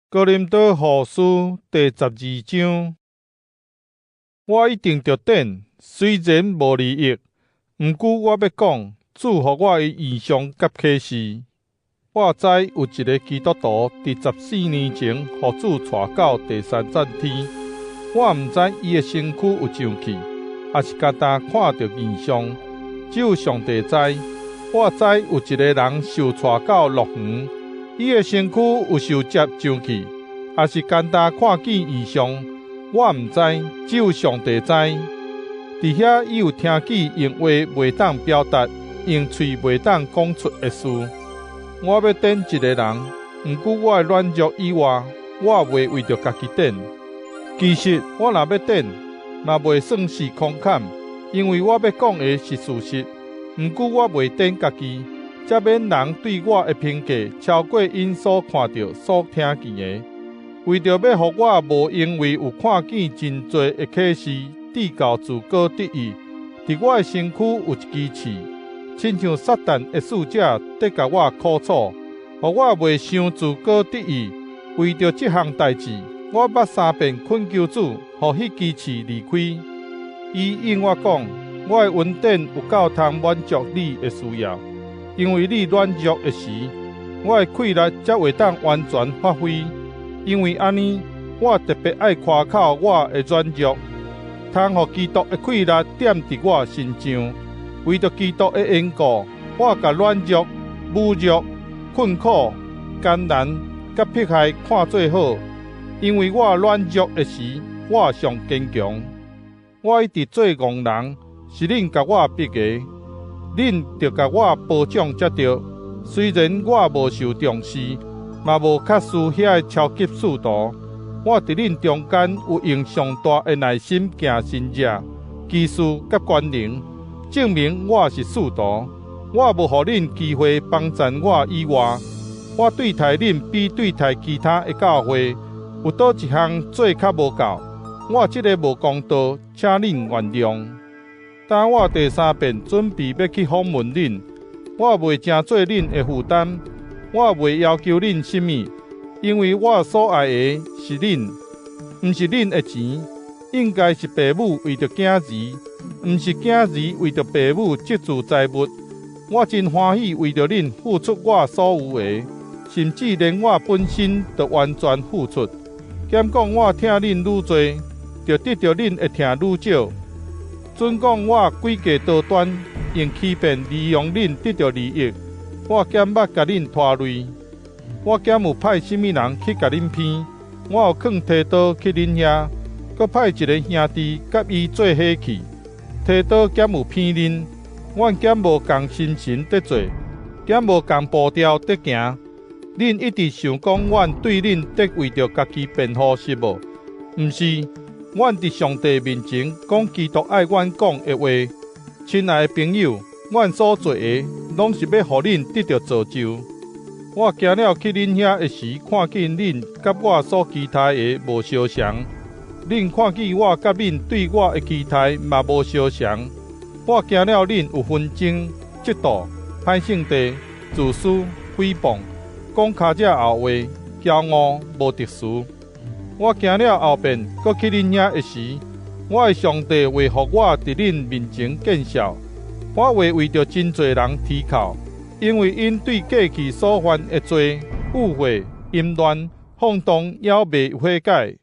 哥林多後書第12章，我一定著展，雖然無利益，毋過我欲講，主予我的異象佮啟示。我知有一个基督徒佇14年前，予主帶到第三層天。我毋知伊的身軀有上去，抑是干焦看著異象，只有上帝知。我知有一个人受帶到樂園，伊的身軀有受接上去，抑是干焦看見異象，我毋知，只有上帝知。佇遐伊有聽見用話袂當表達，用喙袂當講出的事。我欲展一个人，毋過我的軟弱以外，我袂為著家己展。其實我若欲展，嘛袂算是空侃，因為我欲講的是事實。毋過我袂展家己，才免人對我的評價超過𪜶所看著、所聽見的。為著欲予我無因為有看見真濟的啟示，至到自高得意，佇我的身軀有一支刺，親像撒旦的使者佇共我苦楚，予我袂傷自高得意。為著這項代誌，我捌三遍懇求主，予彼支刺離開。伊應我講：我的恩典有夠通滿足你的需要，因為你軟弱的時，我的氣力才會當完全發揮。因為按呢，我特別愛誇口我的軟弱，通予基督的氣力踮佇我身上。為著基督的緣故，我共軟弱、侮辱、困苦、艱難、佮迫害看做好，因為我軟弱的時，我上堅強。我一直做戇人，是恁共我逼的，恁著共我褒獎才對。雖然我無受重視，嘛無較輸遐个超級使徒，我佇恁中間有用上大的耐心行神跡、奇事佮權能，證明我是使徒。我無予恁機會幫贊我以外，我對待恁比對待其他的教會，有佗一項做較無夠，我這个無公道，請恁原諒。當我第三遍準備欲去訪問恁，我袂成做恁的負擔，我袂要求恁啥物，因為我所愛的是恁，毋是恁的錢。應該是爸母為著囝兒，毋是囝兒為著爸母積聚財物。我真歡喜為著恁付出我所有的，甚至連我本身都完全付出。敢講我疼恁愈濟，就得著恁的疼愈少。準講我詭計多端，用欺騙利用恁得著利益，我敢捌共恁拖累？我敢有派啥物人去共恁騙？我有囥提多去恁遐，閣派一个兄弟佮伊做伙去。提多敢有騙恁？阮敢無仝心神佇做？敢無仝步調佇行？恁一直想講，阮對恁佇為著家己辯護是無？毋是，阮佇上帝面前講基督愛阮講的話。親愛的朋友，阮所做的，攏是欲予恁得著造就。我驚了去恁遐的時，看見恁佮我所期待的無相像；恁看見我佮恁對我的期待嘛無相像。我驚了恁有紛爭、嫉妒、歹性地、自私、誹謗、講跤跡後話、驕傲、無特殊。我驚了後遍閣去恁遐的時，我的上帝會予我佇恁面前見笑。我會為著真濟人啼哭，因為𪜶對過去所犯的罪、誤會、淫亂、放蕩猶未悔改。